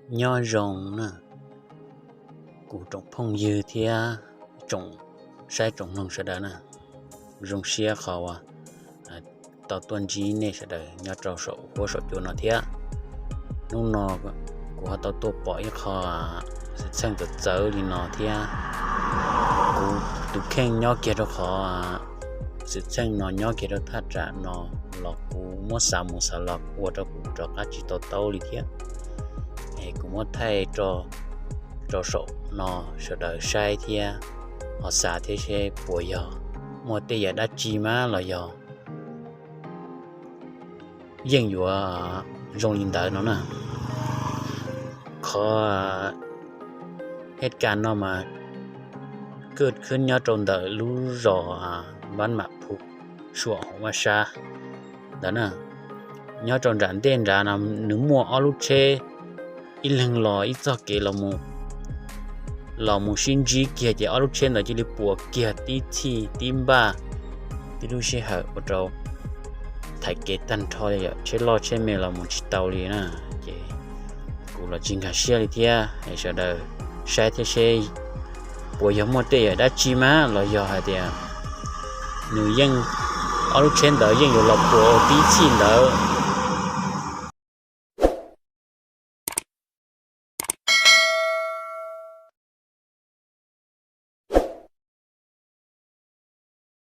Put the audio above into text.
Nyob zoo na, kuv tsoom phooj ywg thiab tsoom saib tsoom mloog sawv daws na, zoo siab qhov uas tau tuaj ntsib nej sawv daws nyob rau saum huab saum cua no thiab. Hnub no kuv ho tau tuaj pom ib qho xwm txheej txawv txawv li no thiab. Kuv tus kheej nyob kiag rau qhov xwm txheej no nyob kiag rau thaj tsam no los kuv muab xav mus xav los ua rau kuv rov qab tsis tau taub li thiab. Es kuv muab thaij rau saum no sawv daws saib thiab ho xav thiab seb puas yog muaj tej yam dab tsi mas los yog yeej yuav zoo li ntawd no na. Qhov hej kas no mas kaj khwb nyob rau ntawm lub zos Npab Mam Phu, Suam Hoom Vaj Sab ntawd na. Nyob rau nram ntej nrad no nws muaj ob lub tsheb, ib leeg los ib txoj kev los mus sib ntsib kiag ces ob lub tsheb ntawd cia li puas kiag tib txhij tib npaj tib lub sij hawm ua rau thaiv kev tag nrho li, yog tsheb loj tsheb me los mus tsis tau li na. Ces kuv los tsis nkag siab li thiab, sawv daws saib thiab seb puas yog muaj tej yam dab tsi mas los yog hais tias nws yeej, ob lub tsheb ntawd yeej yuav los puas tib txhij ntawd